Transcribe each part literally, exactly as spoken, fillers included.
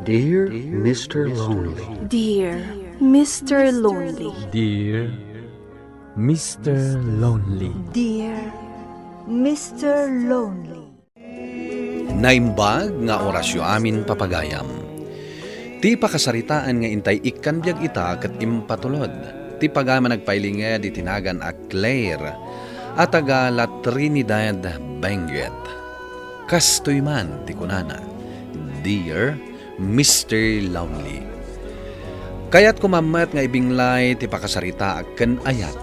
Dear Mister Lonely. Dear Mister Lonely. Dear Mister Lonely. Dear Mister Lonely. Naimbag nga orasyo amin, papagayam. Ti pakasaritaan nga intay ikkan biag ita ket impatulod ti pagayam a nagpailinged iti nagan a Claire a taga La Trinidad, Benguet. Kastoy man ti kunana, "Dear Mister Lonely, kayatko man met nga ibinglay ti pakasaritaak ken ayat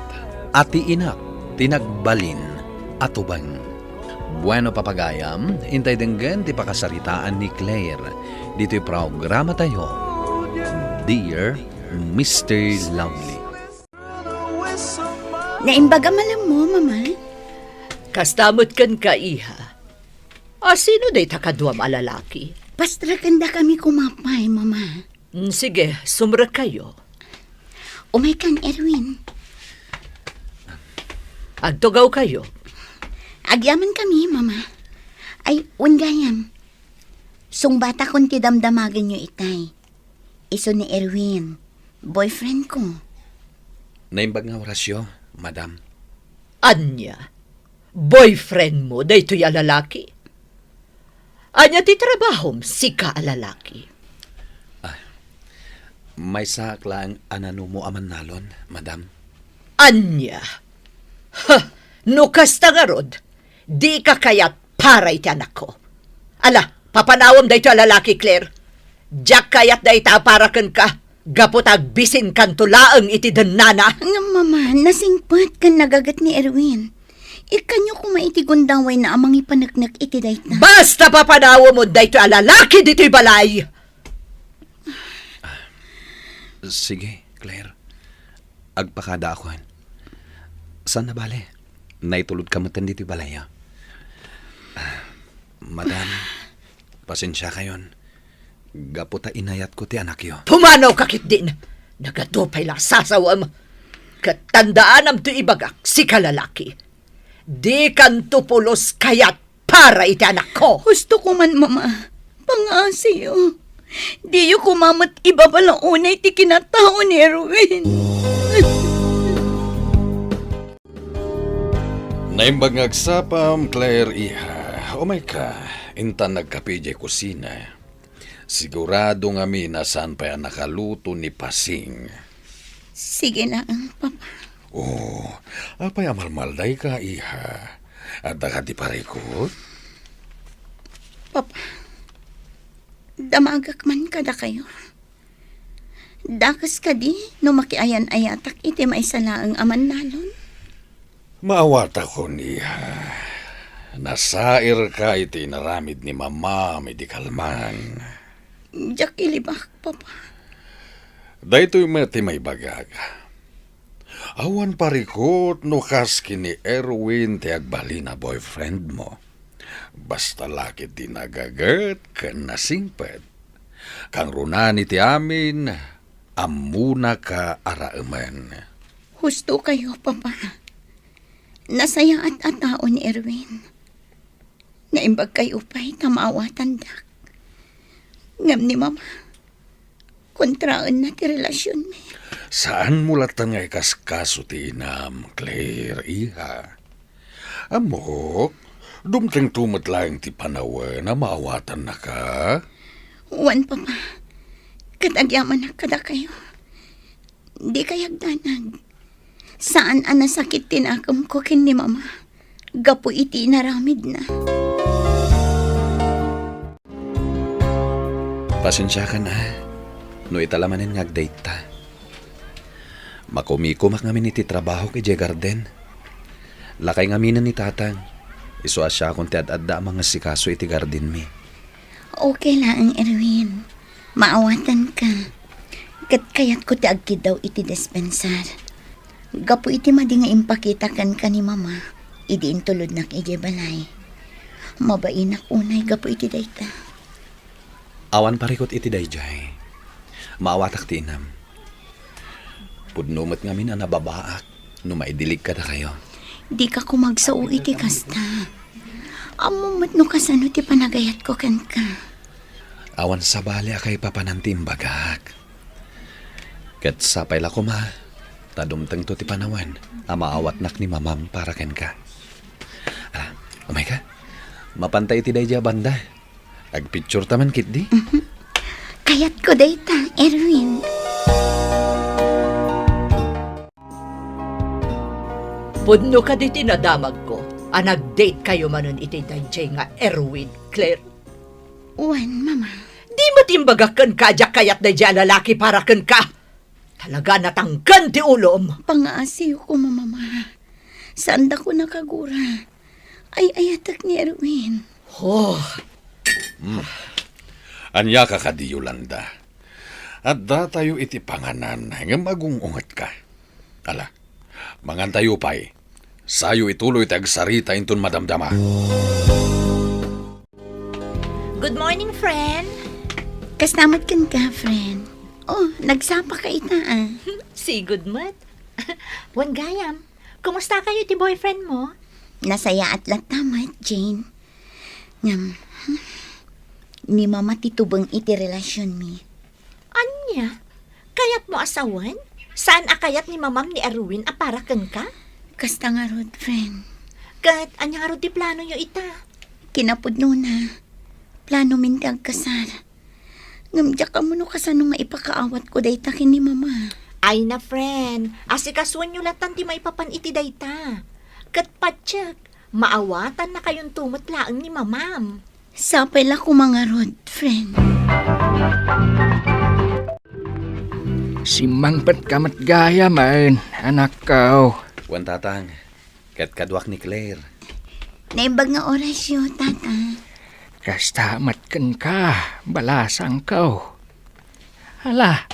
a ti inak ti nagbalin a tubeng." Bueno, papagayam, intay denggen ti pakasaritaan ni Claire ditoy programatayo, Dear Mister Lonely. Naimbag a malemmo, Mama. Kasta met kenka, iha. A, sino dayta kaduam a lalaki? Pastrekendakami koma pay, Mama. Mm, sige, sumrekkayo. Umaykan, Erwin. Agtugawkayo. Agyamankami, Mama. Ay, wen gayam. Sungbatakon ti damdamagenyo itay. Isu ni Erwin, boyfriend ko. Naimbag nga orasyo, madam. Ania? Boyfriend mo daytoy a lalaki? Ania ti trabahom, sika a lalaki? Ah, maysaak laeng a nanumo a mannalon, madam. Ania? Ha! No kasta ngarud, dika kayat para iti anakko. Ala, papanawem daytoy a lalaki, Claire. Diak kayat dayta a para kenka, gapu ta agbisinkanto laeng iti dennana. Ngem, Mama, nasingpet ken nagaget ni Erwin. Ikkanyo koma iti gundawayna a mangipaneknek iti dayta. Basta papanawem daytoy a lalaki ditoy balay! Sige, Claire. Agpakadaakon. Saan a bale, naitulodka metten ditoy balay, a? Ah, madam, pasensiakayon. Gapu ta inayatko ti anakyo. Pumanawka ketdin! Nagadu pay la a sasawem! Ket tandaanam ti ibagak, sika lalaki. Dikanto pulos kayat para iti anakko. Hustoko man, Mama. Pangaasiyo. Diyo koma met ibabalaw unay ti kinatao ni Erwin. Naimbag nga agsapam, Claire, iha. Umayka, intan agkape idiay kusina. Sigurado ngamin a saan pay a nakaluto ni Pasing. Sige laeng, Papa. Oh, apay a malmaldayka, iha? Addaka ti parikut? Papa, damagek man kadakayo. Dakes kadi no makiayan-ayatak iti maysa laeng a mannalon? Maawatakon, iha. Nasairka iti inaramid ni Mamam idi kalman. Diak ilibak, Papa. Daytoy met ti maibagak. Awan parikut no kas ken ni Erwin ti agbalin a boyfriend mo. Basta la ketdi nagaget ken nasingpet. Kangrunaan iti amin, ammonaka a raemen. Husto kayo, Papa. Nasayaat a tao ni Erwin. Naimbag kayo pay ta maawatandak. Ngem ni Mama, kontraenna ti relasionmi. Saanmo latta nga ikaskaso ti inam, Claire, iha. Ammok, dumtengto met laeng ti panawen a maawatannaka. Wen, Papa. Ket agyamanak kadakayo. Dikay agdanag. Saan a nasakit ti nakemko ken ni Mama gapu iti inaramidna. Pasensiakan a, no ita la manen nga agdayta. Makumikumak ngamin iti trabahok idiay garden. Lakay ngaminen ni Tatang. Isu a siakon ti ad-adda a mangasikaso iti gardenmi. Okay laeng, Erwin. Maawatanka. Ket kayatko ti agkiddaw iti dispensar. Gapu iti madi nga impakita kenka ni Mama idi intulodnak idiay balay. Mabainak unay gapu iti dayta. Awan parikut iti daydiay. Maawatak ti inam. Pudno met ngamin a nababaak no maidilig kadakayo. Dika koma agsao iti kasta. Ammom met no kasano ti panagayatko kenka. Awan sabali a kaipapanan ti imbagak. Ket sapay la koma ta dumtengto ti panawen a maawatnak ni Mamam para kenka. Ala, umayka. Mapanta iti daydiay a banda. Agpictureta man ketdi. Mhm. Kayatko dayta, Erwin. Pudno kadi ti nadamagko a nag-date kayo manen iti daydiay nga Erwin, Claire? Wen, Mama. Di met imbagak kenka a diak kayat daydiay a lalaki para kenka. Talaga, natangken ti ulom. Pangaasiyo koma, Mama. Saandakon a kagura. Ay-ayatek ni Erwin. Oh. Hmm. Ania ka kadi, Yolanda? Addatayo iti panganan, ngem agung-ungetka. Ala, mangantayo pay. Sayo ituloy ti agsarita inton madamdama. Good morning, friend. Kasta met kenka, friend. Oh, nagsapa ka ita, ah. Sigud met. Wen gayam, kumusta kayo ti boyfriend mo? Nasayaat latta met, Jane. Ngem, ni Mama ti tubeng iti relasionmi. Ania? Kayatmo a sawen? Saan a kayat ni Mamam ni Erwin a para kenka? Kasta ngarud, friend. Ket ania ngarud ti planoyo ita? Kinapudnona, planomin ti agkasar. Ngem diak ammo no kasano nga ipakaawatko dayta ken ni Mama. Ay na, friend, asikasuenyo latan ti maipapan iti dayta. Ket patiek, maawatannakayonto met laeng ni Mamam. Sapay la koma ngarud, friend. Simmangpetka met gayamen, anakko. Wen, Tatang. Ket kaduak ni Claire. Naimbag nga orasyo, Tata. Kasta met kenka, balasangko. Ala,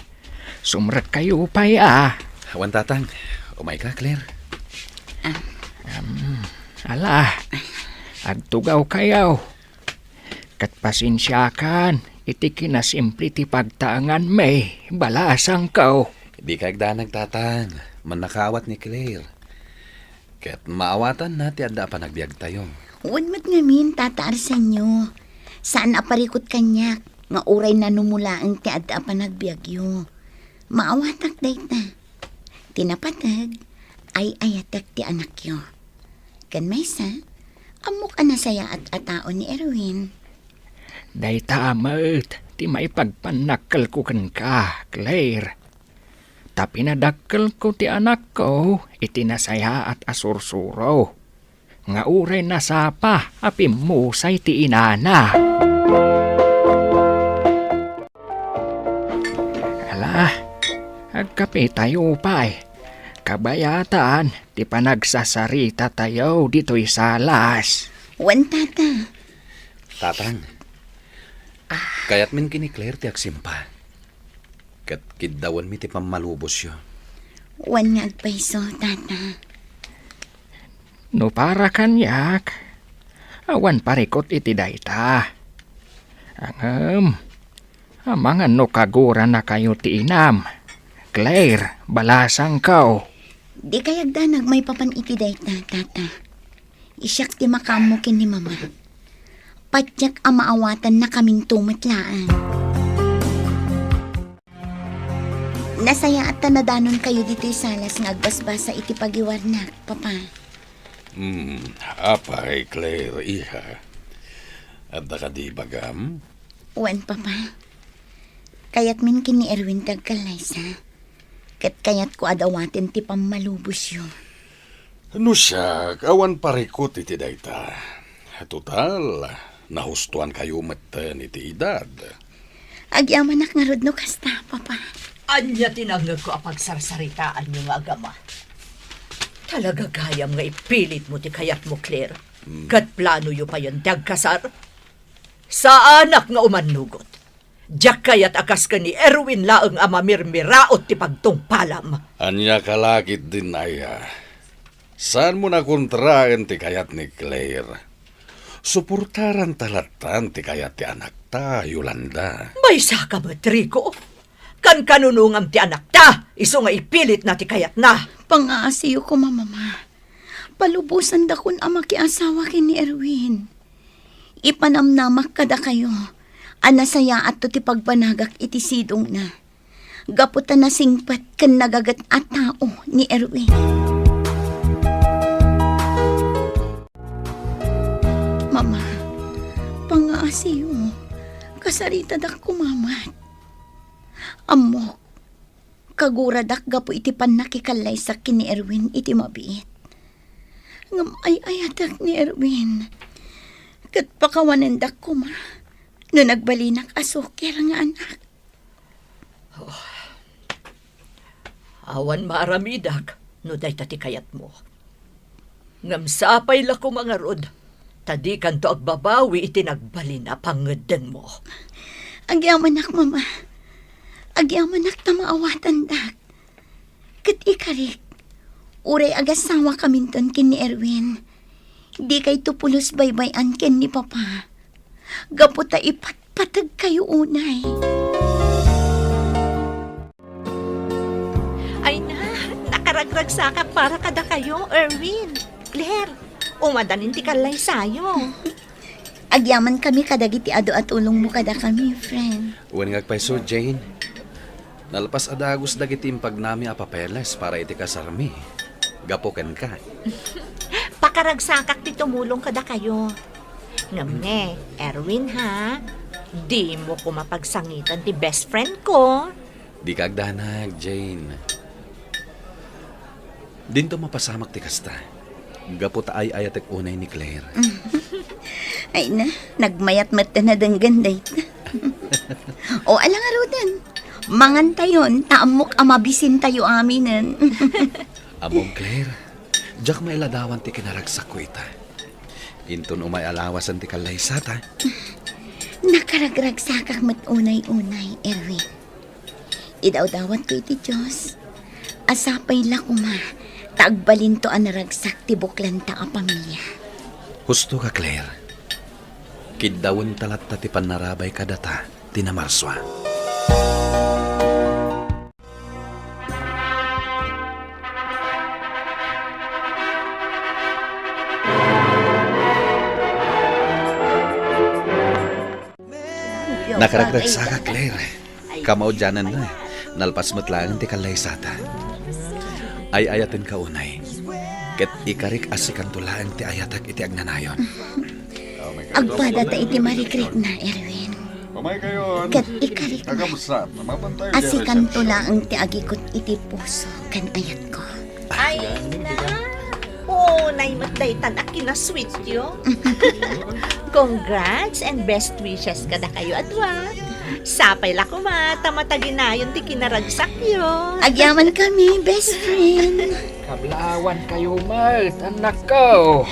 sumrekkayo pay, a. Wen, Tatang. Umayka, Claire. Ah. Em, ala, agtugawkayo. Ket pasensiakan iti kinasimple ti pagtaenganmi, balasangko. Dika agdanag, Tatang. Mannakaawat ni Claire. Ket maawatanna ti adda a panagbiagtayo. Wen met ngamin, Tata Arsenio. Saan a parikut kaniak nga uray nanumo laeng ti adda a panagbiagyo. Maawatak dayta. Ti napateg, ay-ayatek ti anakyo. Ken maysa, ammok a nasayaat a tao ni Erwin. Dayta met ti maipagpannakkelko kenka, Claire. Ta pinadakkelko ti anakko iti nasayaat a sursuro nga uray nasapa a pimmusay ti inana. Ala, agkapitayo pay. Kabayatan ti panagsasarita tayo ditoy salas. Wen, Tata. Tatang, kayatmin ken ni Claire ti agsimpa. Ket kiddawenmi ti pammalubosyo. Wen nga agpayso, Tata. No para kaniak, awan parikut iti dayta. Ngem, amangan no kaguranakayo ti inam. Claire, balasangko. Dikay agdanag maipapan iti dayta, Tata. Siak ti makaammo ken ni Mama. Patiek a maawatannakaminto met laeng. Nasayaat ta nadanonkayo ditoy salas nga agbasbasa iti pagiwarnak, Papa. Hmm, apay, Claire, iha. Adda kadi ibagam? Wen, Papa. Kayatmin ken ni Erwin ti agkallaysa. Ket kayatko a dawaten ti pammalubosyo. No siak, awan parikut iti dayta. Total, nahustoankayo metten iti edad. Agyamanak ngarud no kasta, Papa. Ania ti nangngegko a pagsarsaritaanyo nga agama? Talaga gayam nga ipilitmo ti kayatmo, Claire. Hmm. Ket planoyo payen ti agkasar? Saanak nga umannugot. Diak kayat a kas ken ni Erwin laeng a mamirmiraot ti pagtungpalam. Ania ka la ketdin, aya? Saanmo a kontraen ti kayat ni Claire. Suportaranta lattan ti kayat ti anakta, Yolanda. Maysa ka met, Rico. Kankanunongam ti anakta, isu nga ipilitna ti kayatna. Pangaasiyo koma, Mama. Palubosandakon a makiasawa ken ni Erwin. Ipanamnamak kadakayo A nasayaatto ti pagbanagak iti sidongna, gapu ta nasingpet ken nagaget a tao ni Erwin. Mama, pangaasiyo, kasaritadak koma met. Ammok, kaguradak gapu iti pannakikallaysak ken ni Erwin iti mabiit. Ngem ay-ayatek ni Erwin, ket pakawanendak koma no nagbalinak a sukir nga anak. Oh. Awan maaramidak no dayta ti kayatmo. Ngem sapay la koma ngarud, ta dikanto agbabawi iti nagbalin a pangngeddengmo. Agyamanak, Mama. Agyamanak ta maawatandak. Ket ikarik, uray agasawa kaminton ken ni Erwin, dikayto pulos baybay-an ken ni Papa. Gapu ta ipatpategkayo unay. Ay na, nakaragragsakak para kadakayo, Erwin. Claire, umadanin ti kallaysayo. Agyamankami kadagiti adu a tulongmo kadakami, friend. Wen nga agpayso, Jane. Nalpas a dagus dagiti impagnami a papeles para iti kasarmi. Gapu kenka. Pakaragsakak ti tumulong kadakayo. Ngem ne, Erwin, ha? Dimo koma pagsangitan ti best friend ko. Dika agdanag, Jane. Dinto mapasamak ti kasta. Gapu ta ay-ayatek unay ni Claire. Ay na, nagmayat met ta nadenggen dayta. O, ala ngaruden. Mangantayon, ta ammok a mabisintayo aminen. Ammom, Claire, diak mailadawan ti kinaragsakko ita. Inton umay a lawasen ti kallaysata. Nakaragragsakak met unay-unay, Erwin. Idawdawatko iti Dios a sapay la koma ta agbalinto a naragsak ti buklanta a pamilia. Husto ka, Claire. Kiddawenta latta ti pannarabay kadata ti namarsua. Nakaragragsakak, Claire. Kamaudiananna, nalpas met laeng ti kallaysata. Ay-ayatenka unay, ket ikarik a sikanto laeng ti ayatek iti agnanayon. Agpadata iti marikrikna, Erwin. Ket ikarik a sikanto laeng ti agikut iti puso ken ayatko. Ay na! Unay met daytan a kinasweetyo. Congrats and best wishes kadakayo a dua. Sapay la koma ta mataginayon ti kinaragsakyo. Agyamankami, best friend. Kablaawankayo met, annakko.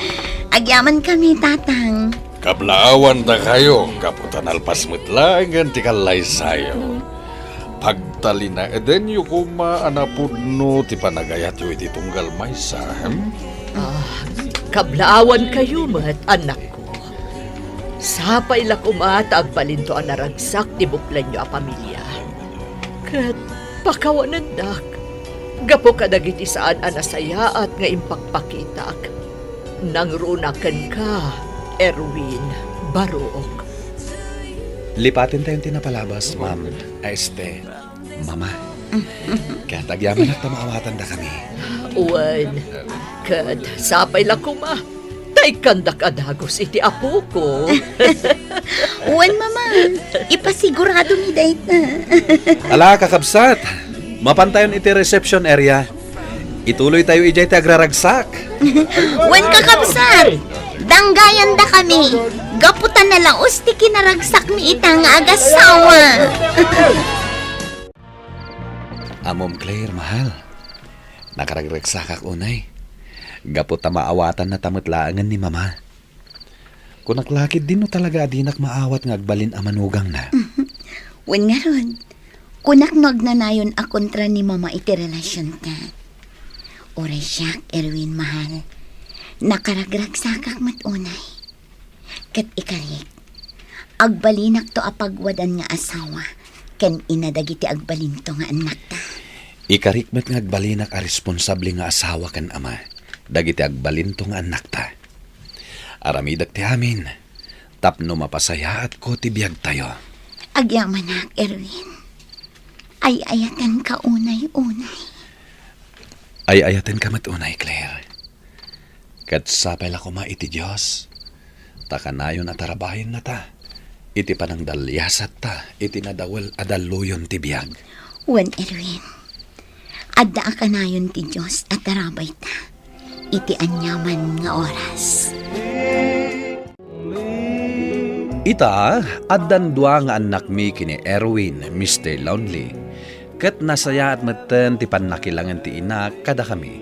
Agyamankami, tatang. Kablaawandakayo gapu ta nalpas met laengen ti kallaysayo. Pagtalinaedenyo koma a napudno ti panagayatyo iti tunggal maysa, hmm? Ah, kablaawankayo met, annakko. Sapay la koma ta agbalinto a naragsak ti buklenyo a pamilia. Ket pakawanendak gapu kadagiti saan a nasayaat nga impakpakitak. Nangruna kenka, Erwin, Barok. Lipatentayon ti napalabas, Ma'am, a este, Mama. Ket agyamanak ta maawatandakami. Wen, ket sapay la koma ta ikkandak a dagus iti apoko. Wen, Mama, ipasiguradomi dayta. Ala, kakabsat, mapantayon iti reception area. Ituloytayo idiay ti agraragsak. Wen, kakabsat, danggayandakami gapu ta nalaus ti kinaragsakmi ita nga agasawa. Ammom, Claire, mahal, nakaragragsakak unay gapu ta maawatannata met laengen ni Mama. Kunak la ketdi no talaga a dinak maawat nga agbalin a manugangna. Wen ngarud, kunak no agnanayon a kontra ni Mama iti relasionta. Uray siak, Erwin, mahal, nakaragragsakak met unay. Ket ikarik, agbalinakto a pagwadan nga asawa ken ina dagiti agbalinto nga annakta. Ikarik met nga agbalinak a responsable nga asawa ken ama dagiti agbalinto nga annakta. Aramidek ti amin tapno mapasayaatko ti biagtayo. Agyamanak, Erwin. Ay-ayatenka unay-unay. Ay-ayatenka met unay, Claire. Ket sapay la koma iti Dios, ta kanayon a tarabahennata iti panangdaliasatta iti nadawel a dalluyon ti biag. Wen, Erwin, adda a kanayon ti Dios a tarabayta iti aniaman nga oras. Ita, addan dua nga annakmi ken ni Erwin, Mister Lonely, ket nasayaat metten ti pannakilangen ti inak kadakami.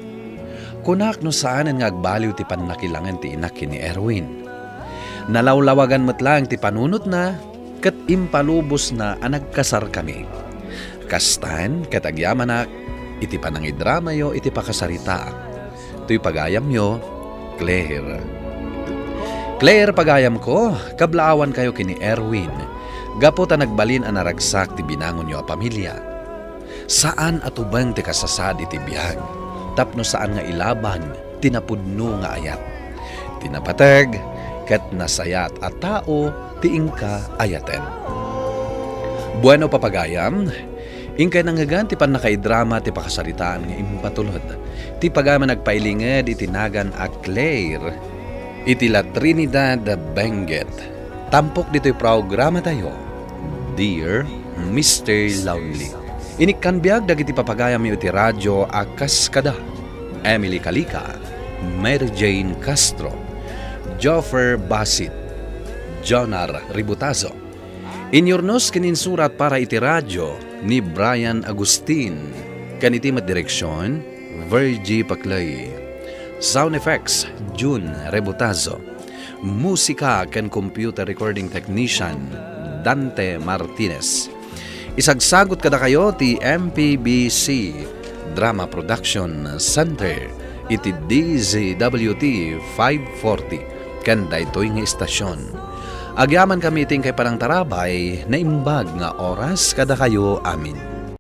Kunak no saanen nga agbaliw ti pannakilangen ti inak ken ni Erwin. Nalawlawagan met laeng ti panunotna ket impalubosna a nagkasarkami. Kastan ket agyamanak iti panangidramayo iti pakasaritaak. Toy pagayamyo, Claire. Claire, pagayamko, kablaawankayo ken ni Erwin. Gapu ta nagbalin a naragsak ti binangonyo a pamilia. Saan a tubeng ti kasasaad iti biag, tapno saan nga ilaban ti napudno nga ayat. Ti napateg ket nasayaat a tao ti inka ayaten. Bueno, papagayam, inkay nangngegan ti pannakaidrama ti pakasaritaan nga impatulod. Ti pagayam a nagpailinged iti nagan a Claire iti La Trinidad, Benguet. Tampok ditoy programatayo, Dear Mister Lonely. Inikkan biag dagiti papagayamyo iti radyo a kas kada Emily Calica, Mary Jane Castro, Joffer Basit, Jonar Ributazo. Inyurnos ken insurat para iti radyo ni Brian Agustin, ken iti met direksyon, Virgie Paclay. Sound effects, June Rebotazo. Musika ken computer recording technician, Dante Martinez. Isagsagot kadakayo ti M P B C Drama Production Center iti D Z W T five forty ken daytoy nga istasyon. Agyamankami iti inkay panangtarabay, naimbag nga oras kadakayo amin.